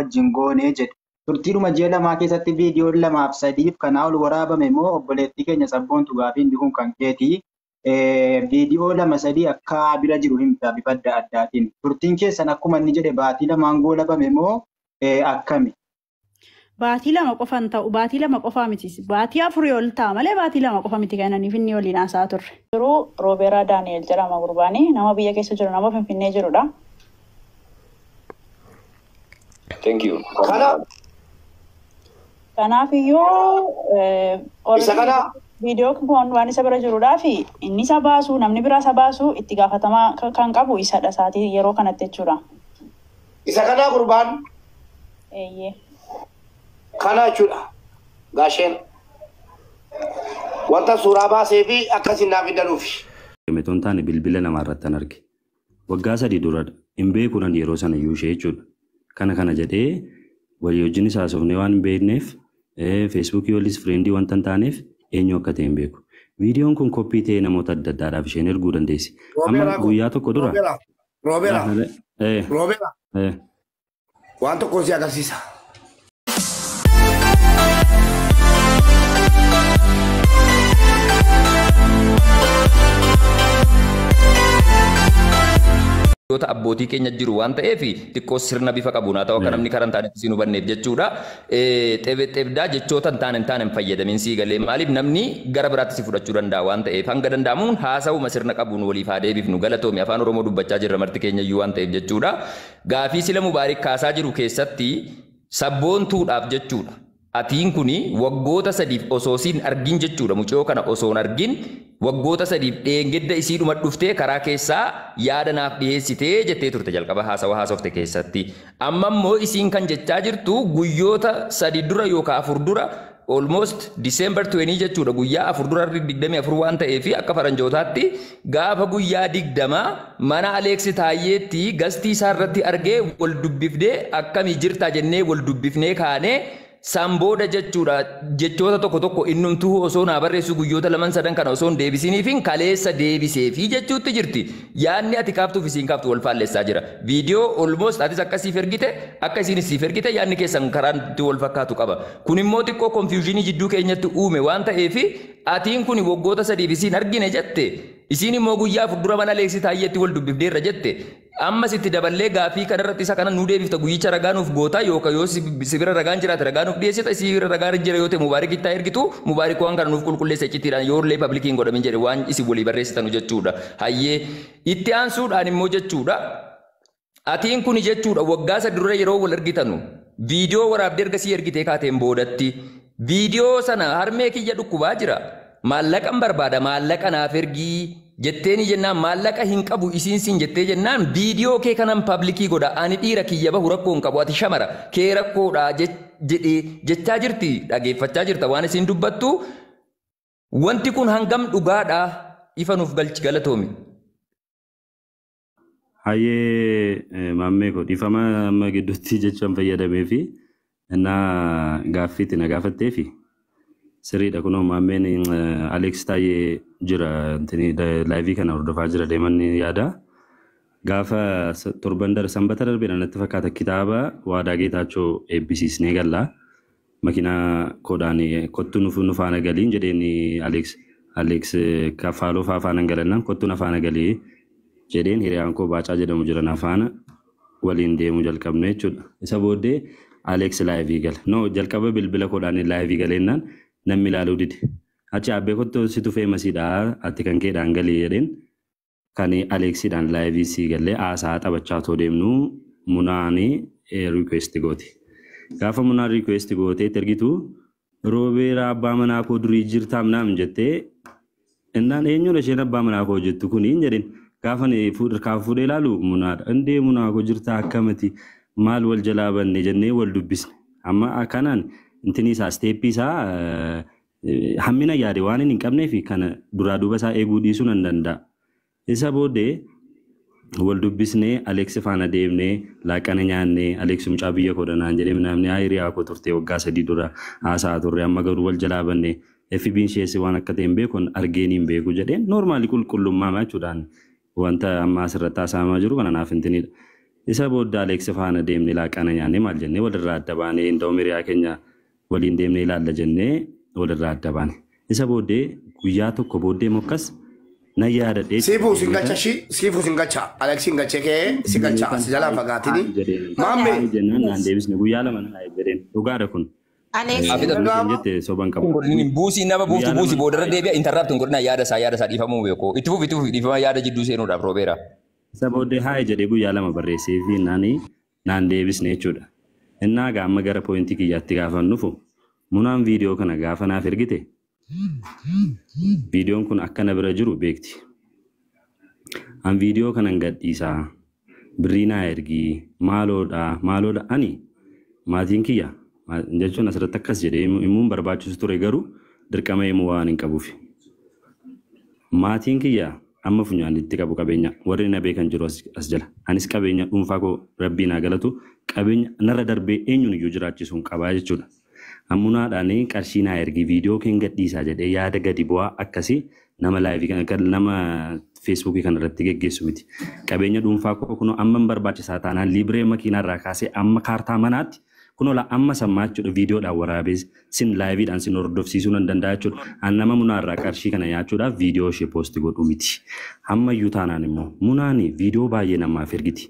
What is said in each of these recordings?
Wajjin goonee jedhe. Turtiidhuma ji'a lamaa keessatti viidiyoon lamaaf sadiif kanaa ol waraabame moo obboleettii keenya Sabboontu gaafii inni kun kan keeti. Viidiyoo lama sadii akka bira jiru himta bifa adda addaatiin. Turtiin keessan akkuma inni jedhe baatii lamaan goolabame moo akkami? Baatii 2 qofa hin ta'u, baatii 2 qofaa miti. Baatii afurii ol ta'a malee baatii 2 qofa miti kan aniif inni waliin haasa'aa turre. Jiru Roobeeraa Daani'el jedhama gurbaani. Nama biyya keessa jiru, nama Finfinnee jirudha. Thank you. Kana Kanaaf iyyuu isa already kana viidiyoo kun waan isa bira jiruudhaa fi inni isa baasu namni biraa isa baasu itti gaafatamaa kan qabu isadha isaatii yeroo kanatti jechuudha. Isa kanaa gurbaan Eeyyee. Kana jechuudha. Gaasheen wanta suuraa baasee fi akkasin naaf fidanuufi. Otoo hin taane bilbila namaa irratti an arge. Waggaa 3 duradha. Hin beeku nan yeroo sana iyyuu ishee jechuudha. Kana kana jedhee walii wajjinis haasofnee waan hin beekneef, Feesbuukii walis friendii wanta hin taaneef eenyu akka ta'e hin beeku. Viidiyoon kun koppii ta'ee namoota adda addaadhaaf isheen erguu dandeessi. Amma Roobeeraa koo. guyyaa tokko dura. Roobeeraa. Roobeeraa. Roobeeraa. Waan tokkoon si agarsiisa. Jechoota abbootii keenya jiru waan ta'eef xiqqoo sirna bifa qabuun haa ta'u akka namni karaa hin taanetti si hin hubanneef jechuudha. Xebdaa jechoota hin taane hin taane hin fayyadamin sii galee maaliif namni gara biraatti si fudhachuu danda'a waan ta'eef hanga danda'amuun haasawuma sirna qabuun waliif haa deebifnu galatoomi afaan Oromoo dubbachaa jirra marti keenya iyyuu waan ta'eef jechuudha. Gaafii sila Mubaarik kaasaa jiru keessatti sabboontuudhaaf jechuudha. Atiin kuni waggoota sadiif osoo siin argin jechuudha mucayoo kana osoo hin argin waggoota sadiif dheengedda isiidhuma dhuftee karaa keessaa yaada naaf dhiheessitee jettee turte jalqaba haasawa haasofte keessatti. Amma immoo isiin kan jechaa jirtu guyyoota 3 dura yookaan 4 dura almost December 20 jechuudha guyyaa 4 dura 24 waan ta'eef akka faranjootaatti gaafa guyyaa 20 mana Aleeksi Taayyeetti gastii isaa irratti argee wal dubbifnee akkamii jirtaa jennee wal dubbifnee kaanee san booda jechuudha jechoota tokko tokko innumtuu osoo naa barreessu guyyoota laman sadan kana osoo hin deebisiniifin kaleessa deebiseefi jechuutti jirti. Yaadni ati kaaftuuf isiin kaaftu wal faallessaa jira. Viidiyoo almost atis akka siif ergite akka isiinis siif ergite yaadni keessan karaan itti wal fakkaatu qaba. Kun immoo xiqqoo confusionii jidduu keenyatti uume waan ta'eef atiin kun waggoota sadiif isiin argine jette isiin immoo guyyaa 4 dura mana Aleeksii Taayyeetti wal dubbifneerra jette. Ammas itti daballee gaaffii kana irratti isa kana nuu deebifta guyyicha ragaa nuuf goota yookaan yoo si bira ragaan jiraate ragaa nuuf dhiyeessita si bira ragaan jira yoo ta'e Mubaarik itti ergitu Mubaarik waan kana nuuf qulqulleessa iccitiidhaan yoo illee pablikiin godhamin jedhe waan isin walii barreessitanu jechuudha. Hayyee itti aansuudhaan immoo jechuudha. Atiin kuni jechuudha waggaa sadi dura yeroo wal argitanu viidiyoo waraabdee erga sii ergitee kaateen boodatti viidiyoo sana harmee kiyya dhukkubaa jira maallaqan barbaada maallaqa naaf ergii jetteeni jennaan maallaqa hin qabu isiin siin jettee jennaan viidiyoo kee kanan paablikii godha ani dhiira kiyya bahu rakkoo hin qabu ati shamara kee rakkoodha jedhee jechaa jirti dhageeffachaa jirta waan isiin dubbattu wanti kun hangam dhugaadha ifa nuuf galchi galatoomi. Hayyee maammee koo dhiifama amma gidduutti jechaan fayyadamee fi innaa gaaffiitti na gaafattee fi sirriidha kunoo maammeen Aleeks Taayyee jira laayivii kana hordofaa jira deeman yaada. Gaafa torban dar sanbata darbee natti fakkaata kitaaba Waadaa Geetaachoo eebbisiisnee galla. Makiinaa koodhaan kottu nu faana galiin jedheen Aleeks Aleeks kaffaaloo faa faana galannaan kottu na faana galii jedheen hiriyaan koo Baacaa jedhamu jira na faana waliin deemuu jalqabne jechuudha. Isa booddee Aleeks laayivii gala. No jalqaba bilbila koodhaan laayivii galeennaan namni ilaaluu dide. Achi abbee kottu situ feemasiidha ati kan keedhaan galii jedheen kan Aleeksiidhaan laayivii sii gallee haasaa taphachaa otoo deemnu munaani riikweesti gooti. Gaafa munaan riikweesti gootee ergitu Roobeera abbaa manaa koo durii jirtaam naam jettee innaan eenyuun isheen abbaa manaa koo jettu kun hin jedhin. Gaafa kaaf fuudhee ilaalu munaadha. Indee munaa koo jirtaa akkamati maal wal jalaa banne jennee wal dubbisne. Amma akkanaan intini isaa isteeppii isaa hammina yaade waan hin qabneef kana duraa duuba isaa eeguu dhiisuu nan danda'a. Isa booddee wal dubbisnee Aleeksi faana deemnee laaqana nyaannee Aleeksi mucaa biyya koo dhanaan jedhee namni haa hiriyaa koo turte waggaa 3 dura haasa'aa turre amma garuu wal jalaa banne FB'n ishees waan akka ta'e hin beeku argeen hin beeku jedheen noormaali qulqullummaa jechuudhaan wanta amma asirratti haasa'amaa jiru kana naaf intinidha. Isa booda Aleeks faana deemnee laaqana nyaannee maal jennee walirraa adda baanee inda'u hiriyaa keenya waliin deemnee ilaalla jennee walirraa adda baane. Isa booddee guyyaa tokko booddee mokkas na yaadadhee. Siifuu sin galcha shi siifuu sin galcha Alex sin galchee kee si galcha si jalaa fagaatini. Maamme. Jennaan naan deebisne guyyaa lama na jedheen dhugaadha kun. Alex. Jette soban qabu. Buusii nama buuftu buusii boodarra deebi'a interrupt hin godhina yaada isaa dhiifamuu beeku. Itti fufi dhiifama yaada jidduu seenuudhaaf Roobeera. Isa booddee haaya jedhee guyyaa lama barreessee fi naan deebisne jechuudha. Innaa gaama gara poointii kiyyaatti gaafa nufu munaan viidiyoo kana gaafa naaf ergite viidiyoon kun akkana bira jiru beekti. An viidiyoo kanan gadhiisaa birrii naa ergii maaloodha ani maatiin kiyya jechuun asirratti akkas jedhee himuun barbaachisu ture garuu dirqama himuu waan hin qabuuf. Maatiin kiyya amma funyaanitti qabu qabeenya warri na beekan jiru as jala. Anis qabeenya dhuunfaa koo rabbii naa galatu qabeenya narra darbee eenyuun iyyuu jiraachisuun qabaa jechuudha. Ammunaadhaan qarshii naa ergi viidiyoo keen gadhiisaa jedhee yaada gadi bu'aa akkasii nama laayivii kana nama feesbuukii kana irratti geggeessu miti. Qabeenya dhuunfaa koo kunoo amma barbaachisaa taanaan liibiree makiinaa irraa kaasee amma kaartaa manaatti kunoo la amma sammaa jechuudha viidiyoodhaan waraabee sin laayiviidhaan sin hordofsiisuu nan danda'a jechuudha. An nama munaa irraa qarshii kana nyaachuudhaaf viidiyoo ishee poosti godhu miti. Ammayyuu taanaan immoo munaan viidiyoo baay'ee namaaf ergiti.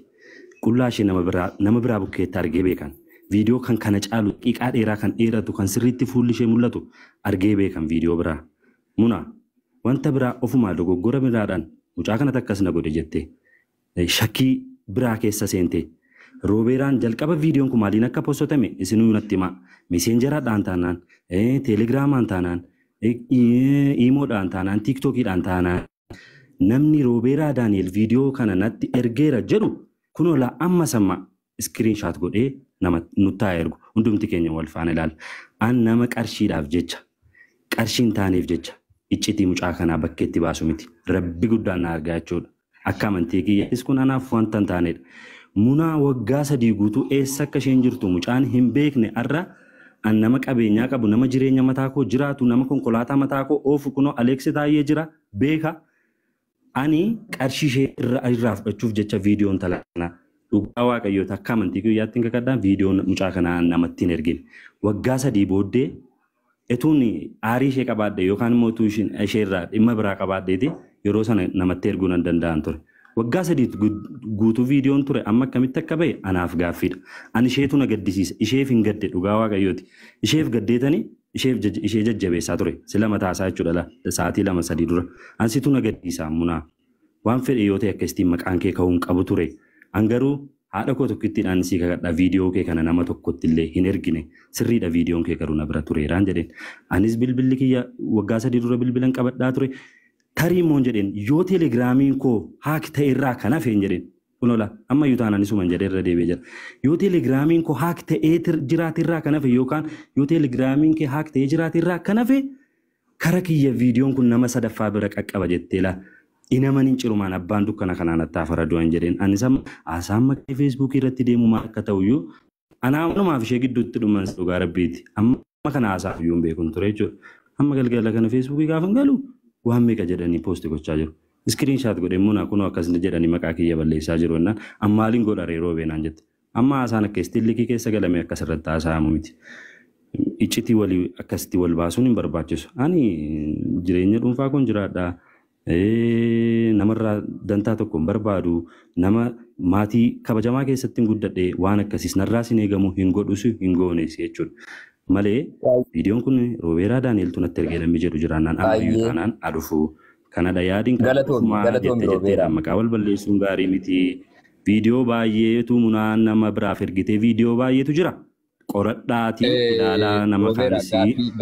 Qullaa ishee nama biraa bukkeetti argee beekan. Viidiyoo kan kana caalu xiqqaa dheeraa kan dheeratu kan sirriitti fuulli ishee mul'atu argee beekan viidiyoo biraa. Muna wanta biraa ofumaa dogoggora biraadhaan mucaa kanatti akkas na godhe jettee shakkii biraa keessa seente. Roobeeraan jalqaba viidiyoon kun maaliin akka poostotame isinuu natti himaa. Meseenjeraadhaan taanaan, teelegiraamaan taanaan, iimoodhaan taanaan, tiiktookiidhaan taanaan namni Roobeeraa Daani'el viidiyoo kana natti ergeera jedhu kunoo laa amma samma iskiriinshaat godhee nama nuttaa ergu hundumti keenya wal faana ilaalla. An nama qarshiidhaaf jecha qarshiin taaneef jecha iccitii mucaa kanaa bakkeetti baasu miti. Rabbi guddaan na argaa jechuudha. Akka amantii kiyyaattis kun anaaf wanta hin taanedha. Munaa waggaa 3 guutuu eessa akka isheen jirtu mucaan hin beekne har'a an nama qabeenyaa qabu nama jireenya mataa koo jiraatu nama konkolaataa mataa koo oofu kunoo Aleeksi Taayyee jira beeka. Ani qarshii ishee irraa fudhachuuf jecha viidiyoon talana dhugaa waaqayyoota akka amantii kiyyaatti hin kakadhaan viidiyoon mucaa kanaa namatti hin ergine. Waggaa 3 booddee etuun aarii ishee qabaadhe yookaan immoo utuu ishee irraa dhimma biraa qabaadheeti yeroo sana namatti erguu nan danda'an ture. Waggaa 3 guutuu viidiyoon ture amma akkamitti akka ba'e anaaf gaaffiidha. Ani isheetu na gaddisiisa. Isheef hin gadde dhugaa waaqayyooti. Isheef gaddeetanii ishee jajjabeessaa ture. Sila mataasaa jechuudha sa'aatii 2-3 dura. Ansitu na gaddisiisa munaa. Waan fedhe yoo ta'e akkasitiin maqaan kee ka'uu hin qabu ture. An garuu haadha koo tokkittiidhaan sii kakadha viidiyoo kee kana nama tokkotti illee hin ergine. Sirriidha viidiyoon kee garuu na bira tureeraan jedheen. Anis bilbilli kiyya waggaa 3 dura bilbilan qabadhaa ture. Tarii immoo jedheen yoo teelegiraamiin koo haak ta'e irraa kan hafe hin jedheen. Kunola ammayyuu taanaan isuman jedhee irra deebi'ee jira. Yoo teelegiraamiin koo haak ta'ee jiraate irraa kan hafe yookaan yoo teelegiraamiin kee haak ta'ee jiraate irraa kan hafe kara kiyya viidiyoon kun nama sadaffaa bira qaqqaba jettee laa. Inaman hin cirumaan abbaan dukkana kanaan attaafara du'an jedheen. Anis amma haasaan maqaa feesbuukii irratti deemu maal akka ta'uyyuu anaanumaaf ishee gidduutti dhuman dhugaa rabbiiti. Amma kana haasaaf iyyuu hin beekun ture jechuudha. Amma galgala kana feesbuukii gaafa hin galu waan meeqa jedhanii poosti gochaa jiru. Iskiriinshaat godhee munaa kunoo akkas jedhanii maqaa kiyya balleessaa jiru jennaan ammaaliin godha yeroo beenaan jette. Amma haasaan akkasitti likii keessa galame akkasirratti haasa'amu miti. Iccitii walii akkasitti wal baasuun hin barbaachisu. Ani jireenya dhuunfaa koon jiraadha. Namarraa dantaa tokko hin barbaadu. Nama maatii kabajamaa keessatti hin guddadhe waan akkasiis narraas hin eegamu hin godhus hin goones jechuudha. Malee viidiyoon kun Roobeeraa Daani'eltu natti ergee namni jedhu jiraannaan ammayyuu taanaan adufu. Kanadha yaadiin Galatoomi Roobeeraa. Maqaa wal balleessuun gaarii miti. Viidiyoo baay'eetu munaan nama biraaf ergitee viidiyoo baay'eetu jira. Qoradhaatii ilaalaa nama kaanis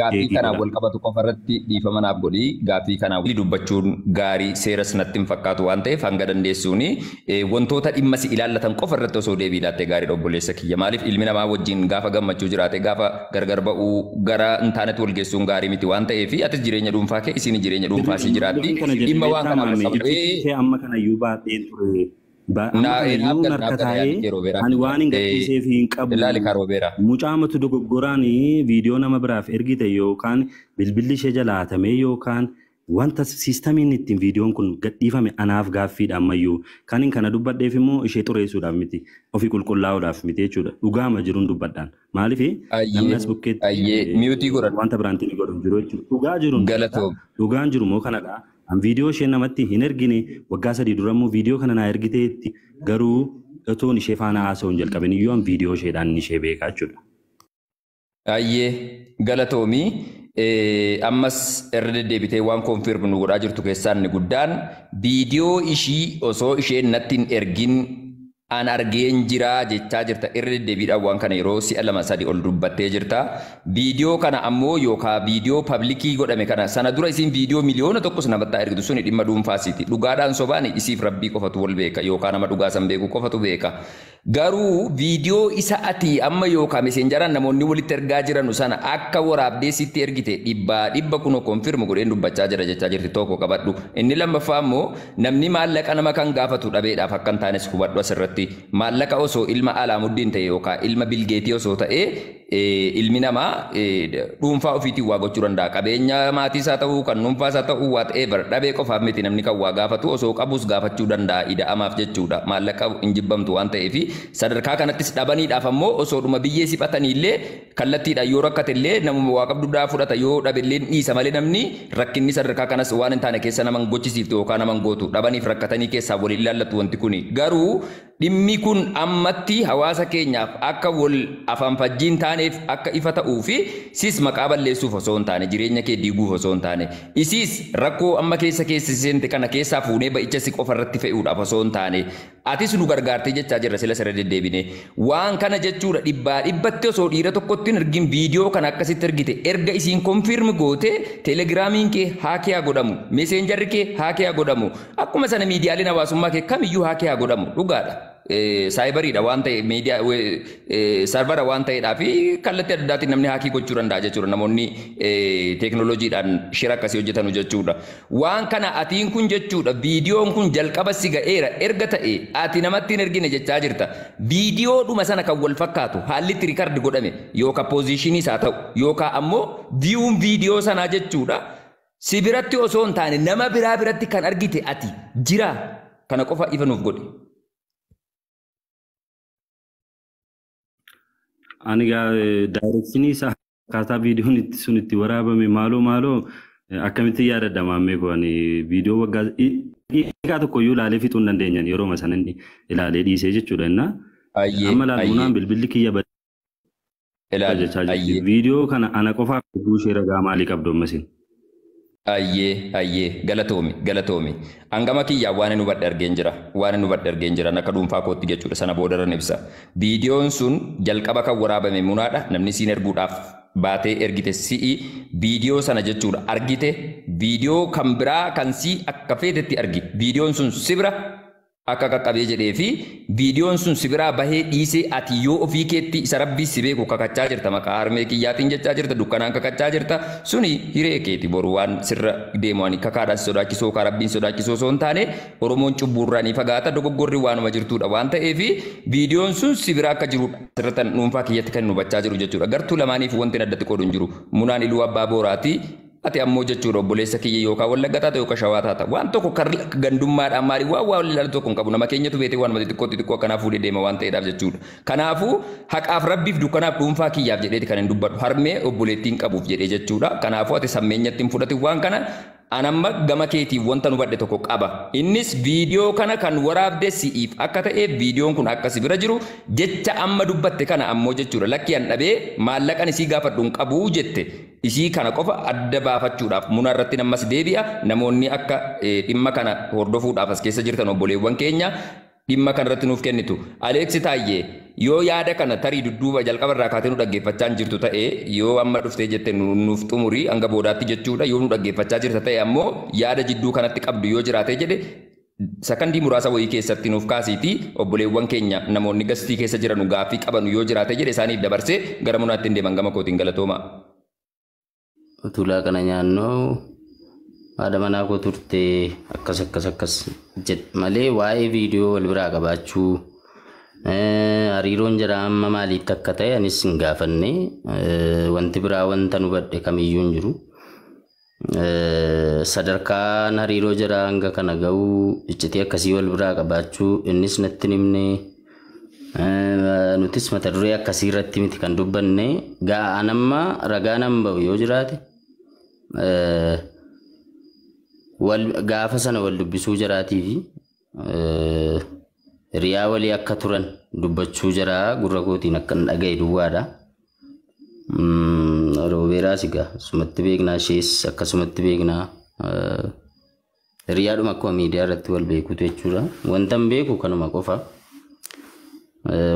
gaaffii kanaan wal qabatu qofa irratti dhiifama naaf godhi. Gaaffii kanaan dubbachuun gaarii seeras natti hin fakkaatu waan ta'eef hanga dandeessuuni wantoota dhimma si ilaallatan qofa irratti osoo deebii laattee gaariidha obboleessa kiyya. Maaliif ilmi namaa wajjin gaafa gammachuu jiraate gaafa gargar ba'uu gara hin taanetti wal geessuun gaarii miti waan ta'eef atis jireenya dhuunfaa kee isin jireenya dhuunfaa si jiraatti. Dhimma waan kanaan wal qabatu. Amma kanayyuu baadheen ture. Ani waan hin gadhiiseef hin qabu. Mucaa matu dogoggoraan viidiyoo nama biraaf ergite yookaan bilbilli ishee jalaatamee yookaan Wanta siistamiin ittiin viidiyoon kun gadhiifame anaaf gaaffiidha ammayyuu. Kan kana dubbadheef immoo ishee xureessuudhaaf miti. Ofii qulqullaa'uudhaaf miti jechuudha. Dhugaama jiruun dubbadhaan. Maaliif namni as bukkeetti wanta biraantiin godhu jiru jechuudha. Dhugaa jiruun dhugaan jiru moo kanadha. An viidiyoo ishee namatti hin ergine waggaa 3 dura immoo viidiyoo kana naa ergiteetti garuu otoon ishee faana haasa'uu hin jalqabin iyyuu an viidiyoo isheedhaan ishee beekaa jechuudha. Ayyee galatoomii. Ammas irra deddeebitee waan koonfirm nu godhaa jirtu keessaa inni guddaan viidiyoo ishii osoo isheen natti hin ergin an argeen jiraa jechaa jirta. Irra deddeebiidhaan waan kana yeroo si'a 2 3 ol dubbattee jirta. Viidiyoo kana ammoo yookaan viidiyoo paablikii godhame kana sana dura isiin viidiyoo miliyoona 1 namattaa ergitu suni dhimma dhuunfaasiiti. Dhugaadhaan sobaan isiif rabbii qofatu wal beeka yookaan nama dhugaa san beeku qofatu beeka. Garuu viidiyoo isa ati amma yookaan meseenjaraan namoonni walitti ergaa jiranu sana akka waraabdee sitti ergite 100% kunoo koonfirmu godheen dubbachaa jira jechaa jirti tokko qabadhu. Inni lammaffaa immoo namni maallaqa nama kan gaafatu dhabeedhaaf akka hin taanes hubadhu asirratti. Maallaqa osoo ilma Alaamuddin ta'e yookaan ilma Bilgeetii osoo ta'e ilmi namaa dhuunfaa ofiitiin waa gochuu danda'a. Qabeenya maatii isaa ta'uu kan dhuunfaa isaa ta'uu whatever dhabee qofaaf miti namni kan waa gaafatu osoo qabus gaafachuu danda'a ida'amaaf jechuudha. Maallaqa hin jibbamtu waan ta'eef sadarkaa kanattis dhabaniidhaaf ammoo osoo dhuma biyyee siphatanii illee kallattiidhaan yoo rakkate illee namuma waa qabduudhaa fudhata yoo dhabe illee dhiisa malee namni rakkinni sadarkaa kanas waan hin taane keessa nama hin gochisiiftu yookaan nama hin gootu dhabaniif rakkatanii keessaa waliin ilaallatu wanti kuni. Garuu dhimmi kun ammatti hawaasa keenyaaf akka wal afaan fajjiin taaneef akka ifa ta'uu fi sis maqaa balleessuuf osoo hin taane jireenya kee diiguuf osoo hin taane isiis rakkoo amma keessa keessa seente kana keessaa fuunee ba'icha si qofa irratti fe'uudhaaf osoo hin taane atis nu gargaartee jechaa jirra sila sirra deddeebine waan kana jechuudha 100% osoo dhiira tokkotti hin ergin viidiyoo kana akkasitti ergite erga isiin konfirm goote teelegiraamiin kee haakee haa godhamu meeseenjarri kee haakee haa godhamu akkuma sana miidiyaaleen hawaasummaa kee kamiyyuu haakee haa godhamu dhugaadha. Saayibariidha waan ta'e miidiyaa sarvara waan ta'eedhaa fi kallattii adda addaatiin namni haakii gochuu danda'a jechuudha namoonni teekinooloojiidhaan shira akkasii hojjetanu jechuudha. Waan kana atiin kun jechuudha viidiyoon kun jalqaba si ga'eera erga ta'e ati namatti hin ergine jechaa jirta. Viidiyoodhuma sana kan wal fakkaatu haalli itti riikardi godhame yookaan poozishinii isaa ta'u yookaan ammoo viyuun viidiyoo sanaa jechuudha. Si biratti osoo hin taane nama biraa biratti kan argite ati jira kana qofa ifa nuuf godhe. Ani daayirekshinii isaa akkaataa viidiyoon itti sun itti waraabame maaloo maaloo akkamitti yaadadha maammee koo ani viidiyoo waggaa daqiiqaa tokko iyyuu ilaalee fixuu hin dandeenyan yeroo sana inni ilaalee dhiisee jechuudha innaa. Amma laalmunaan bilbilli kiyya badee jechaa jirti. Viidiyoo kana ana qofaaf hedduu ishee ragaa maalii qabdu ammasin? Ayyee galatoomi galatoomi. Hangama kiyyaa waan inni hubadhe argeen jira. Waan inni hubadhe argeen jira akka dhuunfaa kootti jechuudha sana boodarran ibsa. Viidiyoon sun jalqaba kan waraabame munaadha. Namni siin erguudhaaf baatee ergite si'i viidiyoo sana jechuudha argite viidiyoo kan biraa kan si akka feetetti argi. Viidiyoon sun si bira akka qaqqabee jedhee fi viidiyoon sun si biraa bahee dhiisee ati yoo ofii keetti isa rabbii si beeku kakachaa jirta maqaa harmee kiyyaatiin jechaa jirta dukkanaan kakachaa jirta suni hiree keeti boru waan sirra deemu ani kakaadhaan sodaachisoo kaa rabbiin sodaachisoo osoo hin taane Oromoon cubbuurraa ni fagaata dogoggorri waanuma jirtuudha waan ta'eef viidiyoon sun si biraa akka jirudha sirra dhuunfaa kiyyatti kan hubachaa jiru jechuudha gartuu lamaaniif wanti addatti qoodu hin jiru munaan Iluu Abbaa Booraati. Ati ammoo jechuudha obboleessa kiyya yookaan Wallagga taata yookaan Shawaa taata waan tokko gandummaadhaan maali waan waan ilaalu tokko hin qabu nama keenyatu beetee waan xixiqqoo xixiqqoo akkanaa fuudhee deema waan ta'eedhaaf jechuudha. Kanaafuu haqaaf rabbiif dukkanaaf dhuunfaa kiyyaaf jedheeti kan hin dubbadhu harmee obboleettiin qabuuf jedhee jechuudha. Kanaafuu ati sammeenyatti hin fudhatin waan kana anamma gama keetiif wanta nu badhe tokko qaba. Innis viidiyoo kana kan waraabde si'iif akka ta'e viidiyoon kun akka si bira jiru jecha amma dubbatte kana ammoo jechuudha. Lakki an dhabee maallaqan isii gaafadhu hin qabu jette. Isii kana qofa adda baafachuudhaaf muna irratti ammas deebi'a. Namoonni akka dhimma kana hordofuudhaaf as keessa jirtan obboleewwan keenya dhimma kana irratti nuuf kennitu. Aleeksi Taayyee yoo yaada kana tarii dudduuba jalqaba irraa kaatee nu dhaggeeffachaa hin jirtu ta'e yoo amma dhuftee jette nuuf xumurii hanga boodaatti jechuudha yoo nu dhaggeeffachaa jirta ta'e ammoo yaada jidduu kanatti qabdu yoo jiraate jedhe sakandii muraasa wayii keessatti nuuf kaasiitii obboleewwan keenya namoonni gastii keessa jiran gaaffii qaban yoo jiraate jedhe isaaniif dabarsee gara munaatti hin deeman gama kootiin galatooma. Utulaa kana nyaannoo haadha manaa koo turte akkas akkas akkas jedhe malee waa'ee viidiyoo wal biraa qabaachuu hariiroon jira amma maaliitti akka ta'e anis hin gaafanne wanti biraa wanta nu badhe kamiyyuu hin jiru. Sadarkaan hariiroo jira hanga kana ga'uu iccitii akkasii wal biraa qabaachuu innis natti hin himne. Nutis mata duree akkasii irratti miti kan dubbanne ga'aan amma ragaa nan ba'u yoo jiraate gaafa sana wal dubbisuu jiraatii fi hiriyaa walii akka turan dubbachuu jiraa gurra kootiin akka hin dhagaye duwwaadha. Roobeeraas egaa asumatti beeknaa ishees akkasumatti beeknaa hiriyaadhuma akkuma miidiyaa irratti wal beekutu jechuudha. Wanta hin beeku kanuma qofa.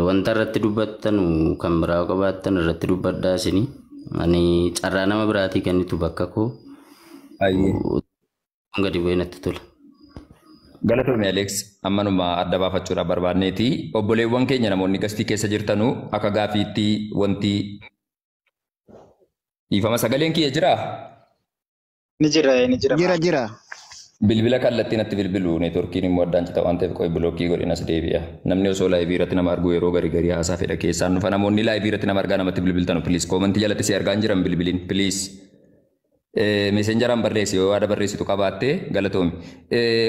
Wanta irratti dubbattanu kan biraa qabaattan irratti dubbadhaa isinii. Ani carraa nama biraatii kennitu bakka koo gadi bu'ee natti tola. Galatoomi Alex, ammanuma adda baafachuudhaaf barbaanneeti. Obboleewwan keenya namoonni gastii keessa jirtanu akka gaafiitti wanti dhiifama sagaleen kiyya jiraa? Ni jira, ni jira. Jira jira. Bilbila kallattiin natti bilbilu neetworkiin immoo addaan cita waan ta'eef qo'i bilookii godhin as deebi'a. Namni osoo laayivii irratti nama argu yeroo garii garii haasaa fedha keessaan dhufa namoonni laayivii irratti nama argaa namatti bilbiltanu piliis koomantii jalatti si argaa hin jiran bilbiliin piliis. Meeseenjaraan barreessi yoo yaada barreessitu qabaatte galatoomi.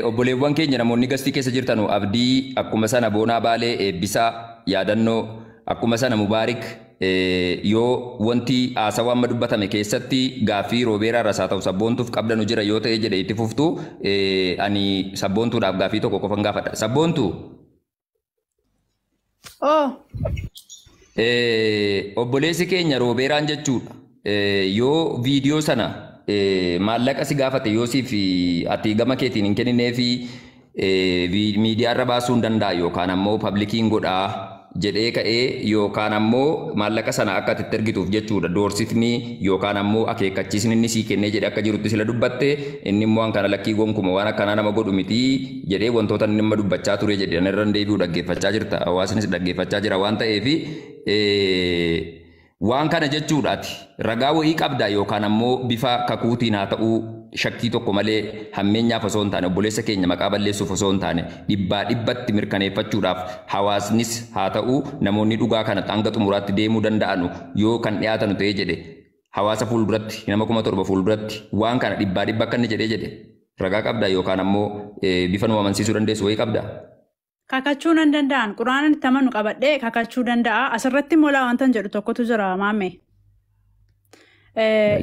Obboleewwan keenya namoonni gastii keessa jirtanu Abdii akkuma sana Boonaa Baalee Eebbisaa yaadannoo akkuma sana Mubaarik yoo wanti haasawaa amma dubbatame keessatti gaaffii Roobeeraa irraas haa ta'u sabboontuuf qabdanu jira yoo ta'e jedhe itti fuftu ani sabboontuudhaaf gaaffii tokko qofan gaafadha. Sabboontu. Obboleessi keenya Roobeeraan jechuudha. Yoo viidiyoo sana maallaqa si gaafate yoo siif ati gama keetiin hin kenninee fi miidiyaarra baasuu hin danda'a yookaan ammoo pablikiin godhaa jedhee ka'ee yookaan ammoo maallaqa sana akka ati itti ergituuf jechuudha doorsifni yookaan ammoo akeekkachiisni inni sii kennee jedhe akka jirutti sila dubbatte inni immoo waan kana lakkii gonkuma waan akkanaa nama godhu miti jedhee wantoota inni amma dubbachaa ture jedhe irra deebi'u dhaggeeffachaa jirta hawaasnis dhaggeeffachaa jira waan ta'eef waan kana jechuudha ati ragaa wayii qabda yookaan ammoo bifa kakuutiin haa ta'uu shakkii tokko malee hammeenyaaf osoo hin taane obboleessa keenya maqaa balleessuuf osoo hin taane dhibbaa dhibbatti mirkaneeffachuudhaaf hawaasnis haa ta'uu namoonni dhugaa kana hanga xumuraatti deemuu danda'anu yoo kan dhiyaatanu ta'ee jedhe hawaasa fuulduratti nama 7,000 fuulduratti waan kana dhibbaa dhibba akka inni jedhee jedhe ragaa qabda yookaan ammoo bifa nu amansiisuu dandeessu wayii qabda. Kakachuu nan danda'an quraana itti amanu qabadhee kakachuu danda'a asirratti immoo wanta jedhu tokkotu jira maame.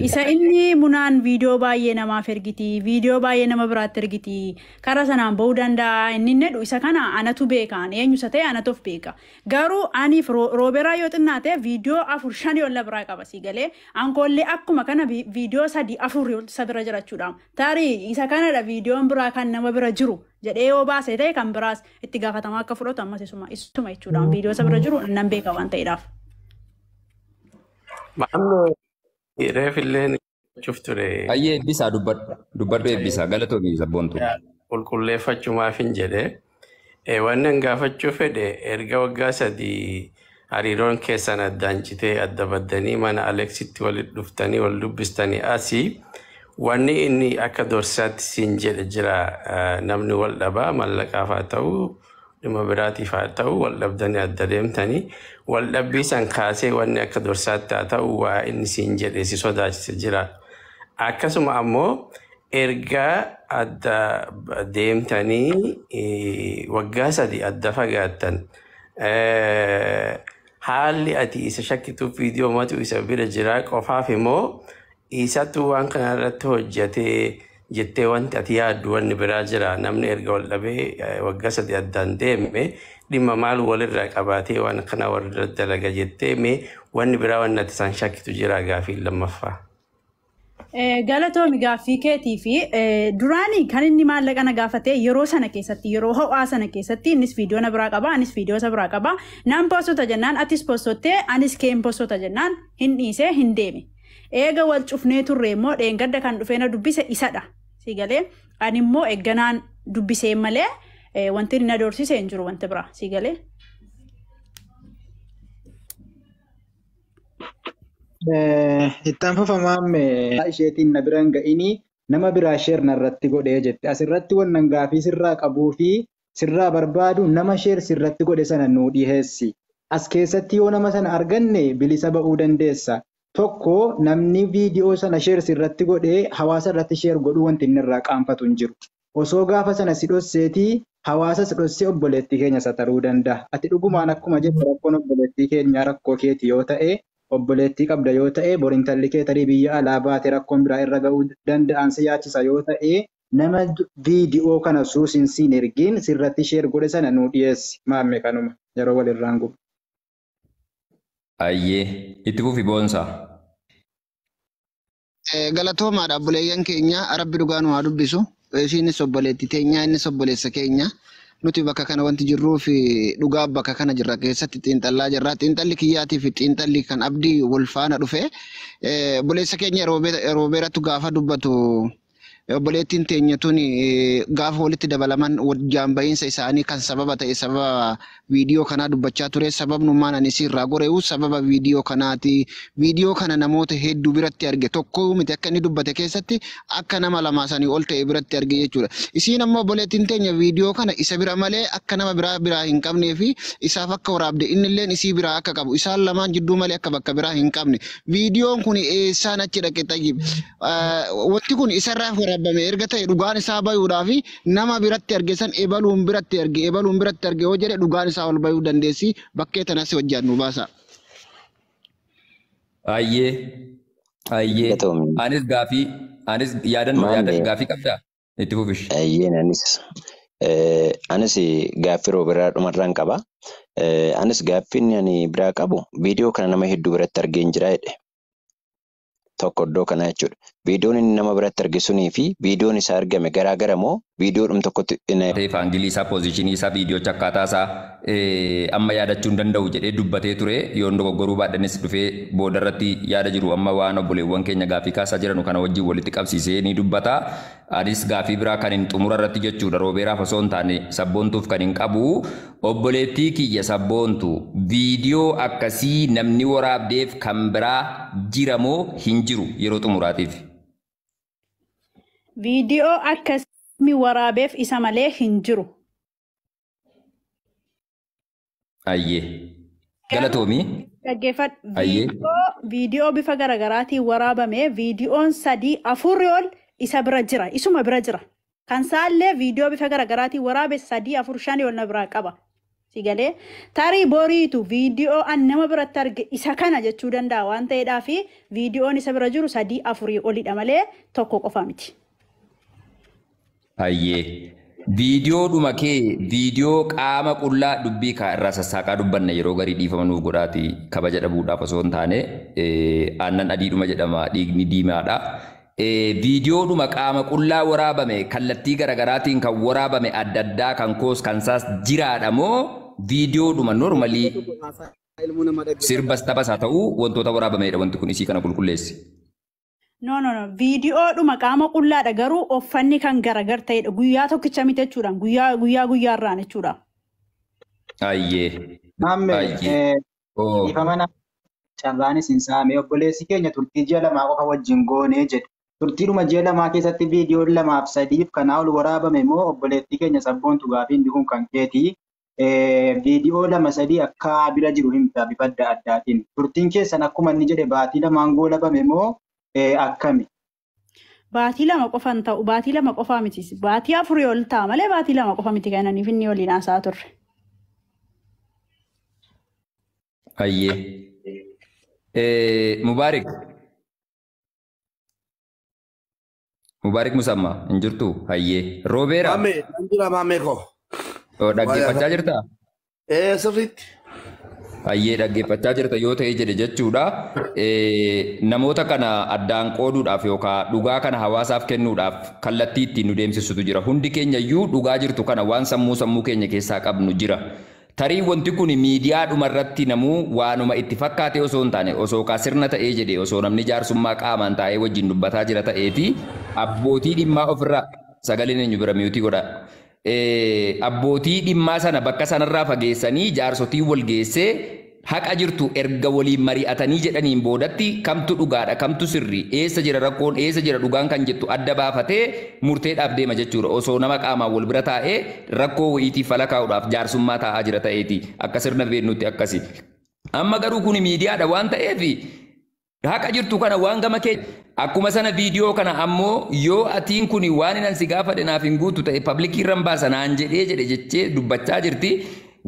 Isa inni munaan viidiyoo baay'ee namaaf ergiti viidiyoo baay'ee nama biraatti ergiti karaa sanaan ba'uu danda'a inni jedhu isa kana anatu beekaan eenyu isa ta'e anatu of beeka garuu aniif Roobeeraa yoo xinnaa ta'e viidiyoo 4 5 ol biraa qaba si galee ankoollee akkuma kana viidiyoo 3 4 isa bira jirachuudha tarii isa kanadha viidiyoon biraa kan nama bira jiru jedhee yoo baase ta'e kan biraas itti gaafatamaa akka fudhatu ammas isuma jechuudha viidiyoo isa bira jiru nan beeka waan ta'eedhaaf. Reefilleen gochuuf ture. Ayyee eebbisaa dubbadhu eebbisaa galatoomii sabboontu. Qulqulleeffachumaaf hin jedhe. Wanni an gaafachuu fedhe erga waggaa 3 hariiroon keessan addaan citee adda baddanii mana Aleksitti walitti dhuftanii wal dubbistanii asii wanni inni akka doorsaatti siin jedhe jira namni wal dhabaa mallaqaaf haa ta'u dhimma biraatiif haa ta'u wal dhabdanii adda deemtanii wal dhabbii san kaasee wanni akka doorsaatti haa ta'u waa inni siin jedhe si sodaachise jira. Akkasuma ammoo erga adda deemtanii waggaa 3 adda fagaattan haalli ati isa shakkituuf viidiyoo matu isa bira jira qofaaf immoo isatu waan kana irratti hojjetee jettee wanti ati yaaddu wanni biraa jira namni erga wal dhabee waggaa 3 addaan deeme dhimma maal walirraa qabaatee waan kana walirra dalaga jettee mee wanni biraa wanni ati isaan shakkitu jira gaaffii lammaffaa. Galatoomi gaaffii keetii fi duraanii kan inni maallaqa na gaafate yeroo sana keessatti yeroo ho'aa sana keessatti innis viidiyoo na biraa qaba anis viidiyoo isa biraa qaba naan poostota jennaan atis poostottee anis keen poostota jennaan hin dhiisee hin deeme. Eega wal cufnee turre immoo dheengadda kan dhufee na dubbise isadha. Si galee ani immoo eegganaan dubbisee malee wanti inni na doorsise hin jiru wanti biraa si galee. Ittaan fufamaam isheetiin na bira hin ga'inii nama biraa sheer narratti godhee jette. Asirratti wannan gaafii sirraa qabuu fi sirraa barbaadu nama sheer sirratti godhe sana nuu dhiheessi. As keessatti yoo nama sana arganne bilisa ba'uu dandeessa. Tokko namni viidiyoo sana sheer irratti godhee hawaasa irratti sheer godhuu wanti inni irraa qaanfatu hin jiru. Osoo gaafa sana si dhosseetii hawaasa si dhossee obboleettii keenya sataruu danda'a. Ati dhugumaan akkuma jettu rakkoon obboleettii keenyaa rakkoo keeti yoo ta'e obboleettii qabda yoo ta'e borintalli kee tarii biyya alaa baate rakkoon biraa irra ga'uu danda'an si yaachisa yoo ta'e nama viidiyoo kana suusin siin ergiin sirratti sheer godhe sana nuu dhiyeessi maamme kanuma yeroo walirraan gubu. Ayyee itti fufi boonsaa. Galatoomaadha obboleeyyan keenya rabbi dhugaa nu haa dubbisu. Isiinis obboleettii teenya innis obboleessa keenya. Nuti bakka kana wanti jirruu fi dhugaa bakka kana jirra keessatti xiinxallaa jirra. Xiinxalli kiyyaatii fi xiinxalli kan abdii wal faana dhufe. Obboleessa keenya roobeeratu gaafa dubbatu obboleettiin teenya tuni gaafa walitti dabalaman jaamba'iinsa isaanii kan sababa ta'e sababa viidiyoo kanaa dubbachaa ture. Sababnummaan ani isirraa gore'u sababa viidiyoo kanaati. Viidiyoo kana namoota hedduu biratti arge tokko miti akka inni dubbate keessatti akka nama lamaa sanii ol ta'e biratti arge jechuudha. Isiin ammoo obboleettiin teenya viidiyoo kana isa bira malee akka nama biraa biraa hin qabnee fi isaaf akka waraabde innilleen isii biraa akka qabu isaan lamaan jidduu malee akka bakka biraa hin qabne. Viidiyoon kun eessaan achi dhaqe tayyib. Wanti kun isarraa waraabame erga ta'e dhugaan isaa bayuudhaa fi nama biratti arge san ebaluun biratti arge ebaluun biratti arge yoo jedhe dhugaan isaa ol bayuu dandeessi bakkee tanas wajjaan nu baasa. Ayyee ayyee anis gaafii anis yaadannoo gaafii qabdaa itti fufish. Ayyeen anis gaaffii rooberaa dhumarraan qaba. Anis gaaffiin ani biraa qabu viidiyoo kana nama hedduu biratti argeen jira jedhe. Tokko iddoo kana jechuudha. Viidiyoon inni nama biratti arge sunii fi viidiyoon isaa argame garaagara moo viidiyoodhum tokkotti. Faangilii isaa poozishinii isaa viidiyoo akkaataa isaa amma yaadachuu hin danda'u jedhee dubbatee ture yoon dogoggoruu baadhanis dhufee boodarratti yaada jiru amma waan obboleewwan keenya gaafii kaasaa jiranu kana wajjin walitti qabsiisee ni dubbata. Anis gaafii biraa kan hin xumura irratti jechuudha roobeeraaf osoo hin taane sabboontuuf kan hin qabu obboleettii kiyya sabboontu viidiyoo akkasii namni waraabdeef kan biraa jira moo hin jiru yeroo xumuraatiif. Viidiyoo akkasii waraabeef isa malee hin jiru. Ayyee. Galatoomii. Dhaggeeffadhu. Viidiyoo bifa garaagaraatiin waraabame viidiyoon 3 4 ol isa bira jira. Isuma bira jira. Kan isaallee viidiyoo bifa garaagaraatiin waraabe 3 4 5 ol na biraa qaba. Sigalee tarii boriitu viidiyoo an nama biratti arge isa kana jechuu danda'a waan ta'eedhaa fi viidiyoon isa bira jiru 3 4 olidha malee tokko qofa miti. Ayyee. Viidiyoodhuma kee viidiyoo qaama qullaa dubbii kaa irraa sassaaqaa dubbanna yeroo garii dhiifama nuuf godhaati kabaja dhabuudhaaf osoo hin taane aannan adiidhuma jedhama dhiigni diimaadha. Viidiyoodhuma qaama qullaa waraabame kallattii garaagaraatiin kan waraabame adda addaa kan koos kan saas jiraadha moo viidiyoodhuma normalii sirbas taphas haa ta'u wantoota waraabamedha wanti kun isii kana qulqulleessi. No. Viidiyoodhuma qaama qullaadha garuu uffanni kan garagar ta'edha. Guyyaa tokkicha miti jechuudha. Guyyaa guyyaarraan jechuudha. Ayyee. Maamme dhiifama nama carraanis hin saame obboleessi keenya turtii ji'a 2 qofa wajjin goonee jedhe. Turtiidhuma ji'a 2 keessatti viidiyoon 2 fi 3 kanaa ol waraabame moo obboleettii keenya sabboontu gaafiin kun kan keeti. Viidiyoo 2 3 akka bira jiru himta bifa adda addaatiin. Turtiin keessan akkuma inni jedhe baatii 2 goolabame moo akkami? Baatii 2 qofan ta'u baatii 2 qofaa miti. Baatii 4 ol ta'a malee baatii 2 qofa miti kan inni finni waliin haasa'aa turre. Ayyee. Mubaarik. Mubaarik Musammaa hin jirtu? Ayyee. Roobeera. Maamee, hin jira maamee koo. Dhaggeeffachaa jirtaa? Sirriitti. Ayyee dhaggeeffachaa jirta yoo ta'e jedhe jechuudha. Namoota kana addaan qooduudhaaf yookaan dhugaa kana hawaasaaf kennuudhaaf kallattii ittiin nu deemsisutu jira. Hundi keenya iyyuu dhugaa jirtu kana waan sammuu keenya keessaa qabnu jira. Tarii wanti kun miidiyaa dhumarratti namuu waanuma itti fakkaate osoo hin taane osoo kaa sirna ta'ee jedhe osoo namni jaarsummaa qaamaan taa'ee wajjin dubbataa jira ta'eeti abbootii dhimmaa ofirraa sagaleen eenyu bira miyuutii godha. Abbootii dhimmaa sana bakka sanarraa fageessanii jaarsotii wal geessee haqa jirtu erga waliin mari'atanii jedhaniin boodatti kamtu dhugaadha kamtu sirrii eessa jira rakkoon eessa jira dhugaan kan jettu adda baafatee murteedhaaf deema jechuudha. Osoo nama qaamaan wal bira taa'ee rakkoo wayiitiif fala kaa'uudhaaf jaarsummaa taa'aa jira ta'eeti akka sirna beeknutti akkasi. Amma garuu kun miidiyaadha waan ta'eef Haqa jirtu kana waan gama kee akkuma sana viidiyoo kana ammoo yoo atiin kun waan inni si gaafadhe naaf hin guutu ta'e public irra hin baasa naan jedhee jedhe jechee dubbachaa jirti.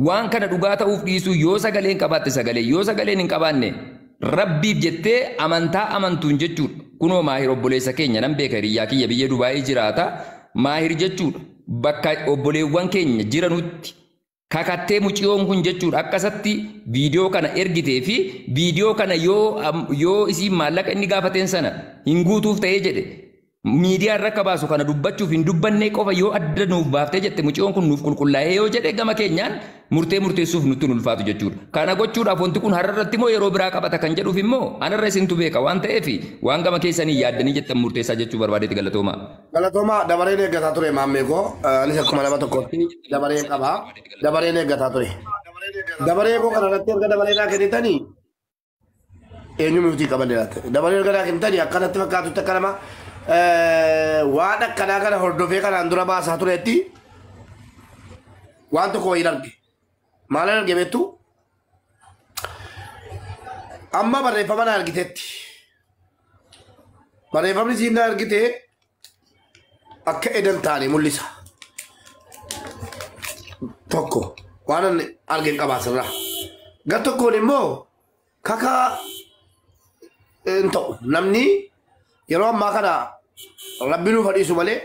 Waan kana dhugaa ta'uuf dhiisuu yoo sagaleen qabaatte sagalee yoo sagaleen hin qabaanne rabbiif jettee amantaa amantuun jechuudha. Kunoo Maahir obboleessa keenya nan beeka, hiriyyaa kiyya biyya Dubaayii jiraata. Maahir jechuudha bakka obboleewwan keenya jiranutti kakattee muciyoon kun jechuudha akkasatti viidiyoo kana ergitee fi viidiyoo kana yoo isiin maallaqa inni gaafateen sana hin guutuuf ta'ee jedhe miidiyaa irra akka baasu kana dubbachuuf hin dubbanne qofa yoo adda nuuf baaftee jette muciyoon kun nuuf qulqullaa'ee yoo jedhe gama keenyaan murtee murteessuuf nutti hin ulfaatu jechuudha. Kana gochuudhaaf wanti kun har'a irratti immoo yeroo biraa qabata kan jedhuuf immoo anarra isintu beeka waan ta'eef waan gama keessanii yaaddanii jettan murteessaa jechuu barbaadeeti. Galatooma. Galatooma, dabareen eeggataa ture maammee koo. Anis akkuma nama tokkotti dabareen qaba. Dabareen eeggataa ture. Dabaree koo kana irratti erga dabaree naa kennitanii eenyu mute qaban laata? Dabaree erga naa kennitanii akkanatti fakkaatutti akka nama waan akkanaa kana hordofee kanaan dura baasaa turetti waan tokko wayiin arge. Maalan arge beektu? Amma barreeffama na argitetti. Barreeffamni siin na argite akka edan taane mul'isa. Tokko waan ani arge qaba asirraa. Gar tokkoon immoo kakaa hin ta'u. Namni yeroo ammaa kana rabbi nuuf dhiisu malee